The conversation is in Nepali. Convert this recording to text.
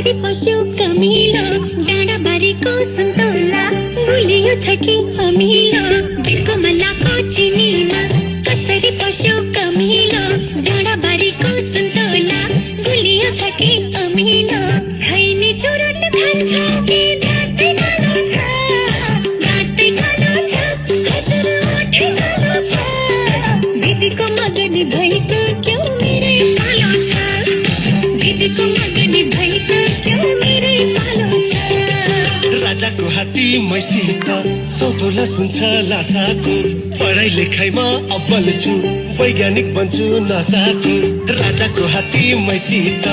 कसरी पस्यो कमिलो डाँडाबारीको सन्तोला गुलियो छ कि अमिलो बिको मल्लाको चिनीमा कसरी पस्यो कमिलो डाँडाबारीको सन्तोला गुलियो छ कि अमिलो खैनी चुरोट खान्छ कि दाँतै कालो छ दाँतै कालो छ हजुर ओठै कालो छ दिदीको मगनी भइसक्यो मेरै पालो छ दिदीको मगनी भइसक्यो मेरै पालो छ राजाको हात्ती मैसित सौतोला सुन्छ लासाको पढाइ लेखाइमा अब्बल छु वैज्ञानिक बन्छु नसाको राजाको हात्ती मैसित